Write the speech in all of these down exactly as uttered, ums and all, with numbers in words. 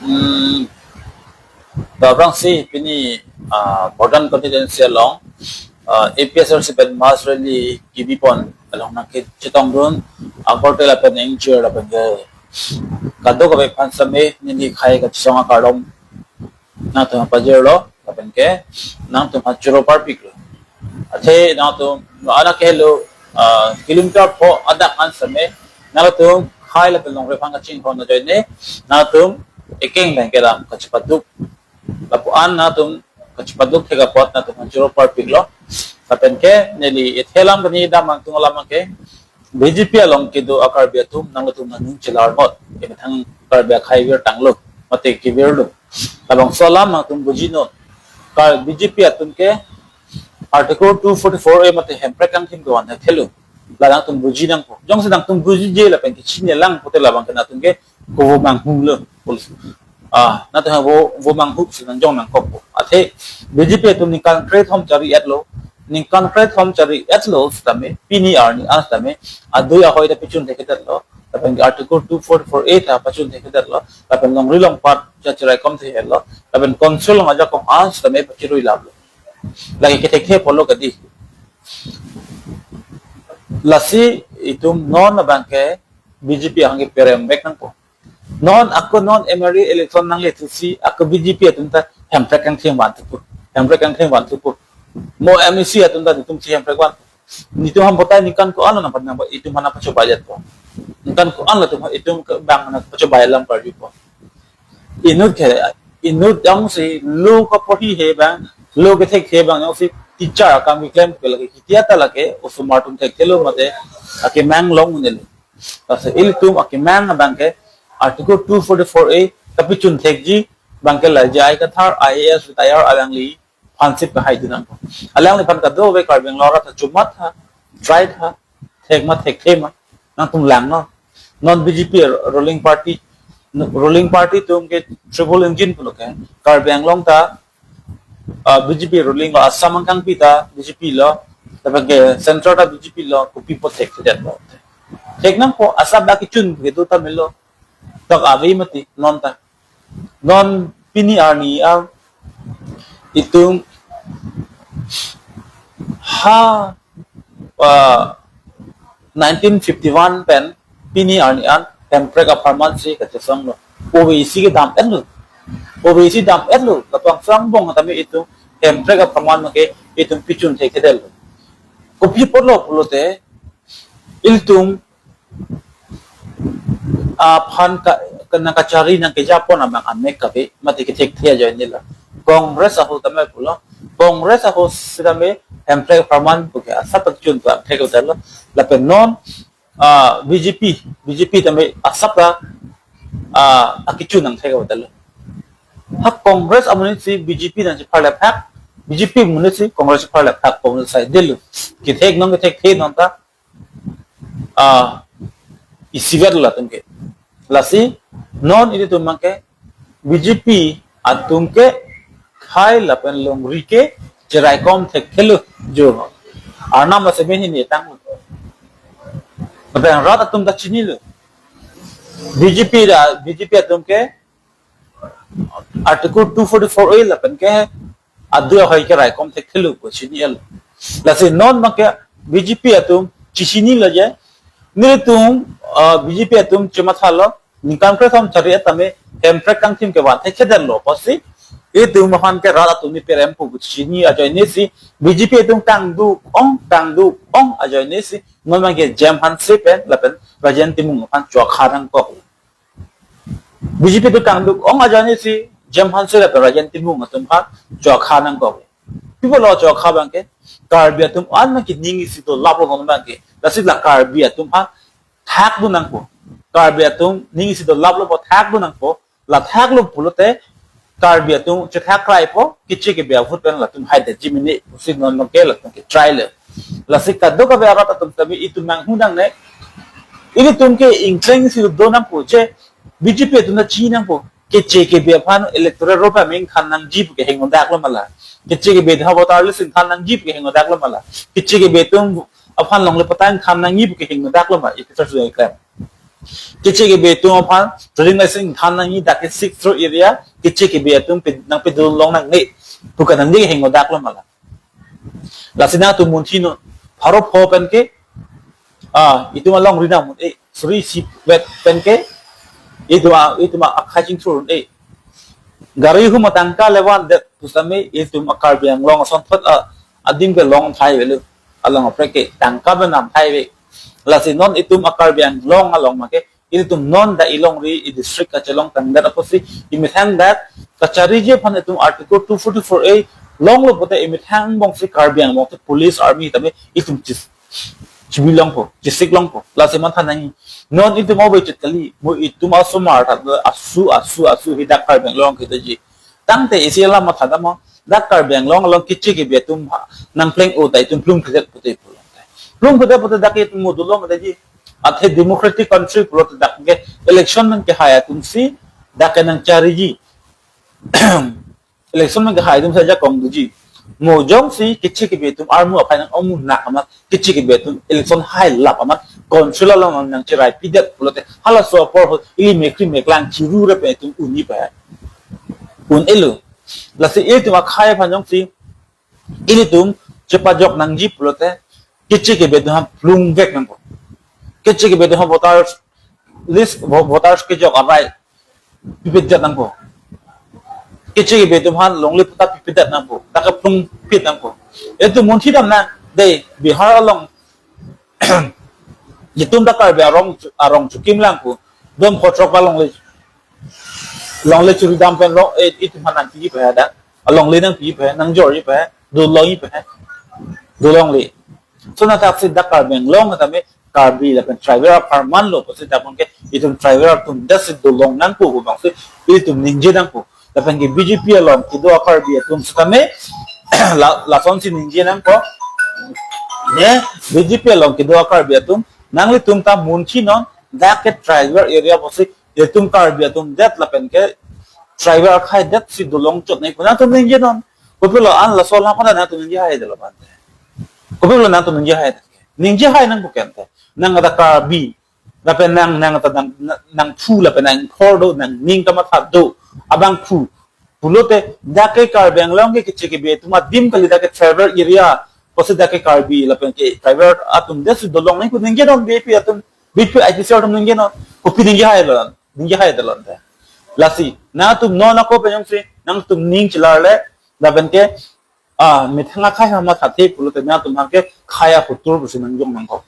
Hmm, to aphrangsi pini, ah, Borjan constituency along, ah, A P H L C pen mass rally kebipon along nangkechetongdun akorte lapen ingjir lapen ke kadokave aphan sitame neli khei kachesong akardom nangtum pajirlo lapen ke nangtum pachoro parpiklo. Athe nangtum anak kehelo, ah, kilometer pho adak an sitame nangtum khei lapen longri aphan kachinghon ajoine nangtum ekeng bang kedam kachepaduk. Lapu-an nangtum kachepaduk thek apot nangtum pachoro parpiklo. Lapen ke neli ethe alam kani dam nangtum alam ke B J P along kedo a-Karbi atum nangtum nanung chelar mot. Emethang Karbi akhei virtanglo, mate kevirlo. Labangso alam nangtum bujinon. Kar B J P atum ke Article two forty-four A mate Hemprek kangthim kevan thelo. La nangtum buji nangpo. Jongsi nangtum bujije lapen kechini lang pote labang ke nangtum ke kovo manghumlo. Ah, nangtum vo, vo manghu si nangjong nangkokpo. Athe B J P atum ningkan krethom chari-etlo. Ningkan krethom chari-etlo sitame, pini arni an sitame, adui ahoi ta pachun thekthedetlo. Lapen Article two forty-four A ta pachun thekthedetlo. Lapen longri longpat ja cheraikom thekthedetlo. Lapen council along ajakong an sitame pachirui laplo. Lake kethekthe pulo kadi. Lasi itum non abang ke B J P ahang ke perem vek nangpo. Non ako non M L A election nangle thusi ako B J P atum ta Hemprek kangthim van thupo. Hemprek kangthim van thupo. Mo M A C atum ta itum si Hemprek van. Itum ham botai ningkan ko-an nangpan nang itum hana pacho budget po. Ningkan ko-an latum itum ke bang hana pacho budget lam parju po. Inut ke, inut jongsi lo kaporhi he bang, lo kethekthe bang jongsi teacher akam keklem ke lake kitia ta lake osomar atum thekthelo mate akemang long unelo. Lasi ilitum akemang abang ke Article two forty-four A kapachun thekji abang ke la J I Kathar I A S retire alangli phansip kahaidun nangpo. Alangliphan kadokave Karbi Anglong arat ta chomatha, try tha, thek ma thekthe ma, nangtum langnon. Non B J P ruling party, ruling party atum ke triple engine pulo ke, Karbi Anglong ta, ah, B J P ruling lo, Assam angkangpi ta B J P lo, lapen ke central ta B J P lo, kopi po thekthedetlo. Thek nangpo, Assam dak kechun kedo ta melo. Dak ave mati non ta. Non pini arni an itum ha, ah, nineteen fifty-one pen pini arni an Hemprek apharman si kachesonglo. O B C kedam-etlo. O B C dam-etlo. Lapu angsong angbong tame itum Hemprek apharman ke itum pachun thekthedetlo. Kopi pulo pulote ilitum aphan ka, ka nangkachari nangkejapon abang amek kave mate kethekthe ajoine la. Congress ahut tame pulo. Congress ahut sitame Hemprek apharman puke asap akechun pu thekthedetlo. Lapen non, ah, B J P, B J P tame asap ta, ah, akechun nangthekthedetlo. Ha Congress amonit si B J P nangchepharle phak, B J P amonit si Congress chepharle phak, Congress saidelo. Kethek non kethekthe non ta, ah, isivet latum ke. Lasi non ilitum abang ke B J P atum ke khei lapen longri ke cheraikom thekthelo jo. Arnam ase ben hini tang. Lapen rat atum ta chinilo. B J P da, B J P atum ke Article two forty-four A lapen ke adui ahoi keraikom thekthelo pu chinilo. Lasi non abang ke B J P atum chechinilo je. Nelitum, ah, B J P atum chemathalo, ningkan krethom chari-et tame Hemprek kangthim kevan thekthedetlo pusi itum aphan ke rat atum ni perem pu chini ajoine si B J P atum kangduk-ong, kangduk-ong ajoine si non abang ke Jem Hanse pen lapen Rajen Timung aphan chokha nangkok. B J P atum kangduk-ong ajoine si Jem Hanse lapen Rajen Timung atum aphan chokha nangkok. Pi pulo chokha abang ke, Karbi atum an abang ke ning isi dolaplo non abang ke. Lasi la Karbi atum aphan thakdun nangpo. Karbi atum ning isi dolaplo pu thakdun nangpo. La thaklo pulote Karbi atum chethak kraipo, keche kebe avote pen latum haidetji mene pusi non abang ke latum ke try le. Lasi kadokave arat atum tame itum manghu nangne. Ilitum ke ingkleng si do nangpo je B J P atum ta chini nangpo. Keche kebe aphan electoral roll pen amen ingthan nangji pu ke hingno daklo ma la. Keche kebe ha voter list ingthan nangji pu ke hingno daklo ma la. Keche kebe atum aphan longle patta ingthan nangji pu ke hingno daklo ma. Ipisa suya iklem. Keche kebe atum aphan trading license than nangji, dak ke Sixth Schedule area, keche kebe atum pe-, nangpedun long nangne pu kanangji hengodak lo mala. Lasi nangtum munthi non, pharo pho pen ke, ah, itum alongri nang mun-e, suri isi vet pen ke, itum a, itum a akhai chingthur un-e. Gari hum atangka le vandet pusitame itum a Karbi Anglong asonthot a, adim ke long thai avelo. Along aprek ke tangka benam thai ave. Lasi non itum a Karbi Anglong along make, itum non dak ilongri i district kachelong tangdet apotsi, imethang dak kachariji aphan itum Article two forty-four A longlo pote imethang angbongsi Karbi Anglong te police army tame itum chis chibi longpo, chisik longpo. Lasi mantha nangji. Non itum ove chit kali, mo itum asomar tha asu, asu, asu hi dak Karbi Anglong kedoji. Tangte isi alam matha dam ho, dak Karbi Anglong along keche kebe atum ha, nangpleng-o ta itum plung phredet pute pulo. Plung phredet pute dak itum mo dolo mate ji. Athe democratic country pulote dak ke election nangkehai atumsi dak ke nangchariji. Election nangkehai atumsi ajakong doji. Mo jongsi keche kebe atum armu aphai nang-omu nak amat, keche kebe atum election hailap amat, control along nangcherai pidet pulote halaso apor ho ili mekri meklang chiru re pen itum un-e pa. Un-elo. Lasi itum akhai aphan jongsi ilitum chepajok nangji pulote keche kebe atum aphan plung vek nangpo. Keche kebe atum aphan voters list, vo-, voters kejok arai pipedetdet nangpo. Keche kebe atum aphan longle patta pipedetdet nangpo. Dak ke plung pit nangpo. Itum munthi dam nang, dei, Bihar along itum dak Karbi arong, arong chukimlang pu. Dom khotrok ba longle, longle churi dam pen long, eh, itum aphan nangpi pa dak. Alongle nangpi pa, nangjorji pa, dun longji pa, dun longle. So na thaksi dak Karbi Anglong tame Karbi lapen tribal apharman lo pusi dak ke itum tribal atum dak si dun long nangpo pu bangsi itum ningje nangpo. Lapen ke B J P along kedo a Karbi atum sitame la, lasonsi ningje nangpo. Ne, B J P along kedo a Karbi atum, nanglitum ta munthi non, dak ke tribal area pusi itum Karbi atum det lapen ke tribal akhai det si dun long chot nangji pu nangtum ningje non. Kopilo an laso alam pada nangtum ningje haidetlo bante. Kopilo nangtum ningje haidet ke? Ningje hai nangpo kente. Nang ada Karbi, lapen nang, nang ada nang, nang, nangphu lapen nangkhor do, nangning kamatha do, abangphu. Pulote dak ke Karbi Anglong ke keche kebe atum adim kali, dak ke tribal area, pusi dak ke Karbi lapen ke tribal atum det si dun long nangji pu ningje non B J P atum, B J P I T C atum ningje non. Kopi ningje hailo, ningje haidetlo ante. Lasi nangtum non ako pen jongsi nangtum ning chelarle, lapen ke, ah, methang akhai ha mathathe pulote nangtum aphan ke khei ahotur pusi nangjong nangkok.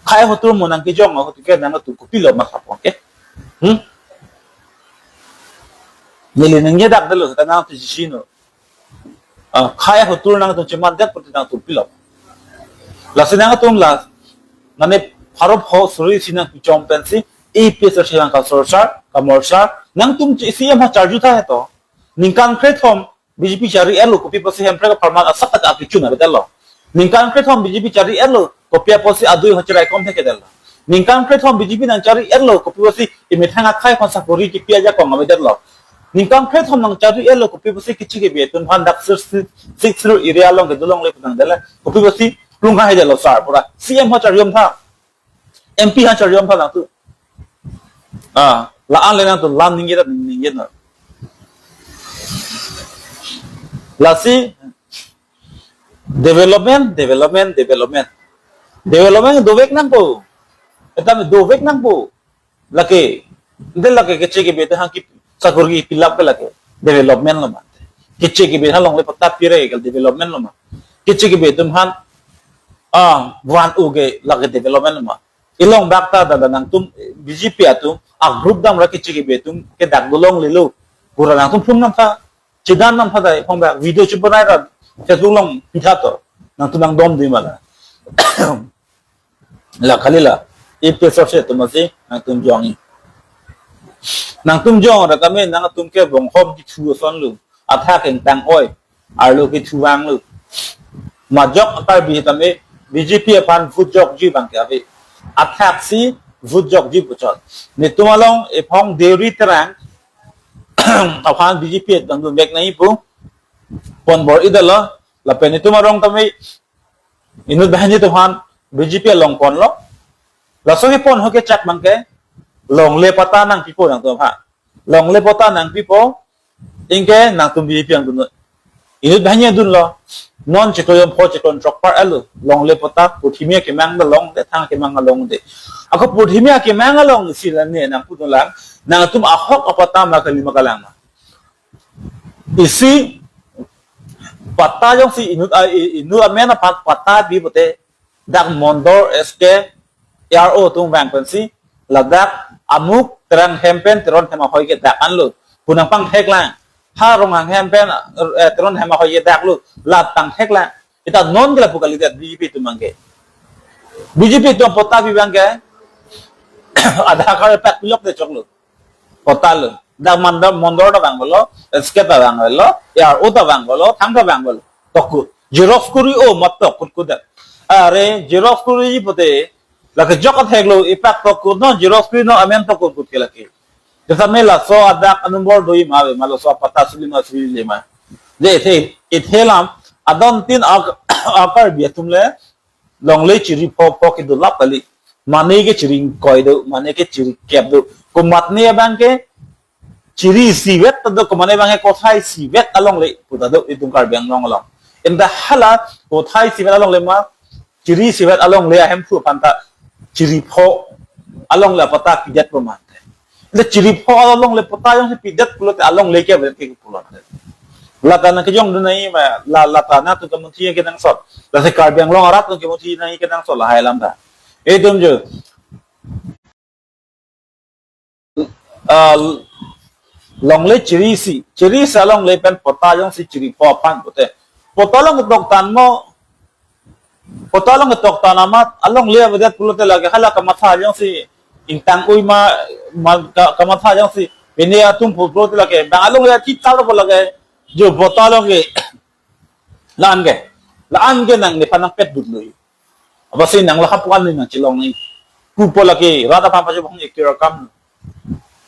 Khei ahotur mo nangkejong ahut ke nangtum kopilo mathapo ke? Hmm? Neli ningjedakdetlo ta nangtum chesino. Ah, khei ahotur nangtum chemandet pute nangtum pilo. Lasi nangtum la, mane pharo pho suri isi nangpichom pensi, A P H L C along kasorsar, kamorsar, nangtum che-, C M ha charju tha heto. Ningkan krethom B J P chari-etlo, kopi pusi Hemprek apharman asap ta akichun avedetlo. Ningkan krethom B J P chari-etlo, kopi apotsi adui ho cherai kom thekedetlo. Ningkan krethom B J P nangchari-etlo, kopi pusi imethang akhai aphan sakori kipi ajakong avedetlo. Ningkan krethom nangchari-etlo, kopi pusi keche kebe atum aphan dak Sixth, Sixth Schedule area along kedo longle pu nangdetlo, kopi pusi plung haidetlo sar pura. C M ha charjom tha. M P ha charjom tha nangtum. Ah, la-an le nangtum lam ningje ta ningje non. Lasi development, development, development. Development dovek nangpo. Eta dovek nangpo. Lake, de lake keche kebe atum aphan ke sakori pilap ke lake development lo ma. Keche kebe atum aphan longle patta pire ke development lo ma. Keche kebe atum aphan, ah, van-o ke lake development lo ma. Ilong bak ta dak nangtum B J P atum a group damra keche kebe atum ke dak dun longlelo. Pura nangtum phone namtha, chedan namtha dai, phone bak video chebanai ra Facebook along pitha to. Nangtum nangdom di mala. La kali la, A P H L C atum asi nangtum jongji. Nangtum jong ra tame nangtum ke bonghom kethu asonlo. Athak ingtang oi, arlo kethu vanglo. Majok a Karbi tame B J P aphan vote jokji abang ke ave. Athaksi vote jokji puchot. Netum along ephong Deuri Terang aphan B J P dangdun vek nangji pu pon bor-idetlo. Lapen netum arong tame inut banghini atum aphan B J P along ponlo. Laso kepon ho kechak abang ke Longle patta nangpipo nangtum ha. Longle patta nangpipo, anke nangtum B J P angdun. Inut banghini dunlo. Non chiklo jom pho chiklo throk par alo. Longle patta purthimi akemang ta longde, thang akemang ta longde. Ako purthimi akemang alongsi la ne nangpudun lang, nangtum ahok apatta ma kali ma kalang ma. Isi patta jongsi inut a, i-, inut amen aphan patta pi pute, dak Mondor S K R O atum vang pensi, ladak amuk Terang hem pen Teron hem ahoi ke dak anlo. Pu nangpangthek lang. Ha Ronghang hem pen, eh, Teron hem ahoi ke dak lo. La pangthek lang. Ita non ke lapu kalidet B J P atum abangke. B J P atum patta pi abangke. Aadhaar card pak pilok de choklo. Patta lo. Dak Mondor, Mondor ta vangbomlo, S K ta vangbomlo, R O ta vangbomlo, thang ta vangbomlo. Tokkut. Xerox kuri o mat tokkut kudak. Are, xerox kuri pute, lake jok athek lo, ipak tokkut non, xerox kuri non, amen tokkut kut ke lake. Jesa me laso adak anumber doi ma ave, ma laso apatta suli ma suli le ma. Je ithe, ithe lam, adon tin ak-, akar bi atum le, longle chiri pho pho ke dulap kali. Mane ke chiri ingkoi do, mane ke chiri kep do. Komatne abangke chiri isivet ta do, komatne abangke kotha isivet alongle pu ta do itum Karbi Anglong along. Anta hala kotha isivet alongle ma, chiri isivet alongle ahemphu aphanta chiri pho alongle apatta pidet po mante. Anta chiri pho alongle patta jongsi pidet pulote alongle ke pidet ke pulote. Lata nangkejongdun nangji ma, la, lata nangtum kamunthi kenangsot. Lasi Karbi Anglong arat atum kamunthi nangji kenangsot lahai alam ta. Itum jo. Ah, longle chiri isi, chiri isi alongle pen patta jongsi chiri pho aphan pute. Patta along toktan mo, patta along toktan amat, alongle avedet pulote lake hala kamatha jongsi ingtang ui ma, ma ka-, kamatha jongsi pine atum pu pulote lake, bang alongle athi tal po lake, jo patta along ke, la-an ke, la-an ke nang nephan nangpet dut lo. Apotsi nang lahap pu-an ni nangchelong ni. Pu po lake, rat aphan pajok bang ektir akam.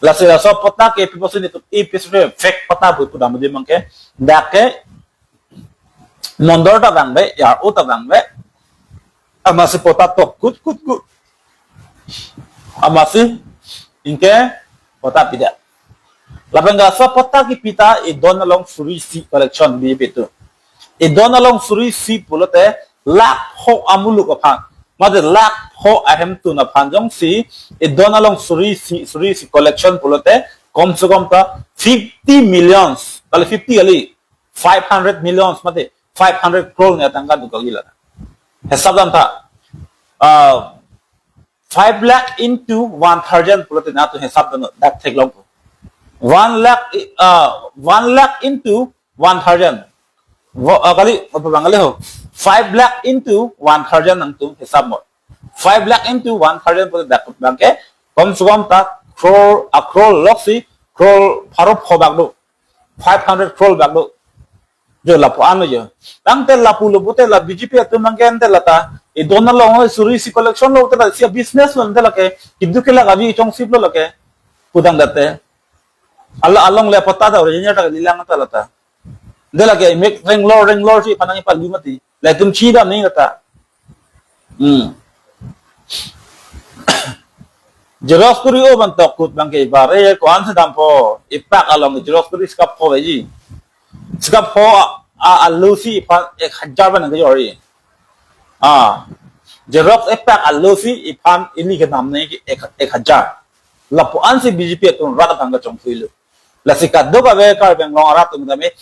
Lasi laso patta ke pipo si netum, e piso fake patta bu pudam di mangke. Dak ke, Mondor ta vangve, R O ta vangve. Amatsi patta tokkut kut kut. Amatsi anke patta pidet. Lapen laso patta kepi ta idon along suri isi collection B J P atum. Idon along suri isi pulote lakh pho amuluk aphan. Mate lakh pho ahemtun aphan jongsi idon along suri isi, suri isi collection pulote kom se kom ta fifty millions. Kali fifty kali. Five hundred millions mate five hundred crore ne tangka dukagi la. Hisap dam tha. Ah, five lakh into one thousand pulote nangtum hisap dam dak theklong. One lakh, ah, one lakh into one thousand. Wo, ah, kali, apa bang kali ho? Five lakh into one thousand nangtum hisap mo. Five lakh into one thousand pulote dak abangke kom se kom ta crore, a crore loksi crore pharo pho bak do. Five hundred crore bak do. Jo lapu-an lo jo. Tangte lapu lo pute la B J P atum abangke ante lata. Idon along suri isi collection lo te la isi business lo ante lake. Kedo kelak avi chongsip lo lake. Pudam date. Ala alongle patta ta original ta kalilang ta lata. Ante lake mek renglor renglor si panang ipal mati. Latum chidam ni lata. Hmm. Xerox kuri o ban tokkut abangke bare ko-an si dampo, ipak along xerox kuri skap pho veji. Skap pho a, a, alosi iphan ek hajar ban nangkejor ri. Ah. Xerox ipak alosi iphan ili kedam nangji ek, ek hajar. Lapu-an si B J P atum rat abang kachongphui lo. Lasi kadokave Karbi Anglong arat atum tame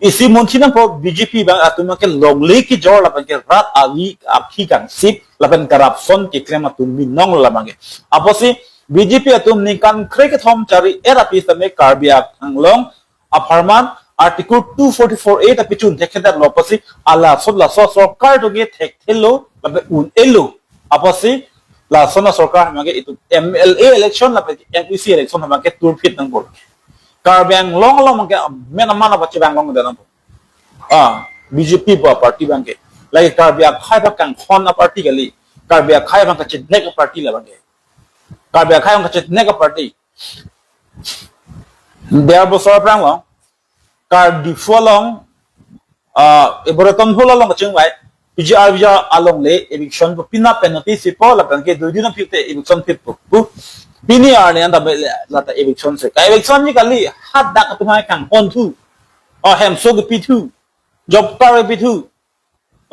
isi munthi nangpo B J P abang atum ke longle kejor lapen ke rat avi aphi kangsip lapen corruption keklem atum binong labang ke. Apotsi B J P atum ningkan krekethom chari-et api tame Karbi Anglong apharman Article two forty-four A ta pichun thekthedet lo apotsi ala sot laso sorkar atum ke thekthelo lapen un-elo. Apotsi lason asorkar abangke itum M L A election lapen M A C election abangke turphit nangpo. Karbi Anglong along abangke men aman apa chibang long dan nangpo. Ah, B J P pu party abangke. Lake Karbi akhai abang kangkhon a party kali. Karbi akhai abang kachethek a party labangke. Karbi akhai abang kachethek a party. Der bosor aphrang lo. Kar Diphu along, ah, Iboretom hul along kachingvai. P G R V G R alongle eviction pu, pini penalty si po, lapen ke dui din aphi te eviction phi pu pu. Pini arni an ta be le, la ta eviction si. Ka eviction ni kali, hadak atum hai kangpon thu. O hemso kepi thu. Job card kepi thu.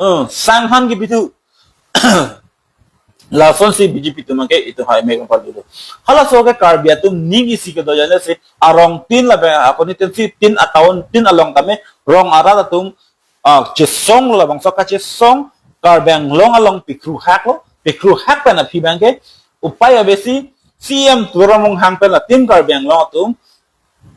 Eh, sanghan kepi thu. Lasonsi B J P atum ke itum hai me kangpon thu. Halaso ke Karbi atum ning isi kedo jane si arong tin lapen akoni tin si tin a-town tin along tame rong arat atum, ah, chesong lo, labangso kachesong, Karbi Anglong along pikru hak lo, pikru hak pen aphi abang ke upai abesi C M Tuliram Ronghang pen latum Karbi Anglong atum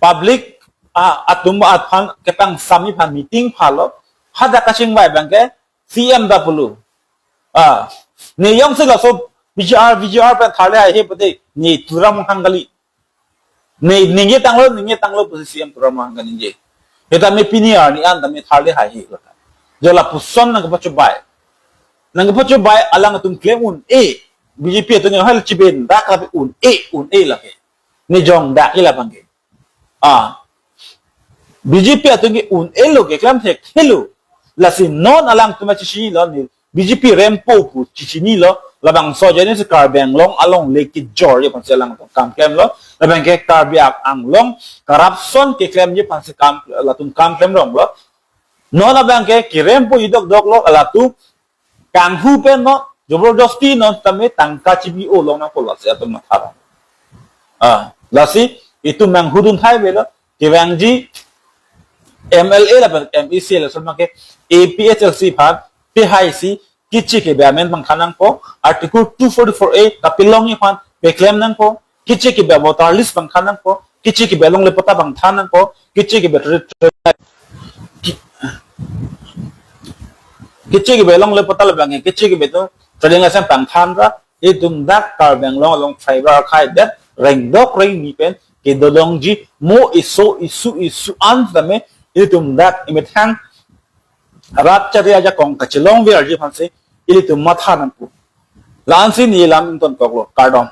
public, ah, atum aphan kepangsam aphan meeting phalo, hadak kachingvai abang ke C M ta pulo. Ah, ne jongsi laso P G R V G R pen tharle haihe pute ne Tuliram Ronghang kali. Ne, ningje tanglo, ningje tanglo pusi C M Tuliram Ronghang kaningje. Seta me pini arni an ta me tharle haihe lo ta. Jo lapuson nangkepachobei. Nangkepachobei alangtum klem un-e. B J P atum hal chiben dak tapi un-e, un-e lake. Ne jongdak ke labang ke. Ah. B J P atum ke un-e lo, keklem thekthe lo. Lasi non alangtum chichinilo ne. B J P rempo pu chichinilo. Labangso jane si Karbi Anglong alongle kejorji aphansi alangtum kam klemlo. Labang ke Karbi Anglong corruption keklemji aphansi kam, latum kam klem rong lo. Non abang ke kerempo idok dok lo, latum kanghu pen non, jabardasti non tame tangka chibi-o long nangpo, lasi atum matha rong. Ah, lasi itum nanghudun thai avelo, kevangji M L A lapen M A C election abang ke A P H L C aphan pehai si keche kebe amen pangthan nangpo, Article two forty-four A kapelongji aphan peklem nangpo, keche kebe voter list pangthan nangpo, keche kebe longle patta pangthan nangpo, keche kebe tre-, tre-, ke-, keche kebe longle patta labang ke, keche kebe atum trading license pangthan ra, itum dak Karbi Anglong along fiber khai det, rengdok rengni pen kedolongji mo iso isu isu an tame, itum dak imethang rat chari ajakong kachelong verji aphansi ilitum matha nangpo. La-ansi ne lam ingtonkoklo, kardom.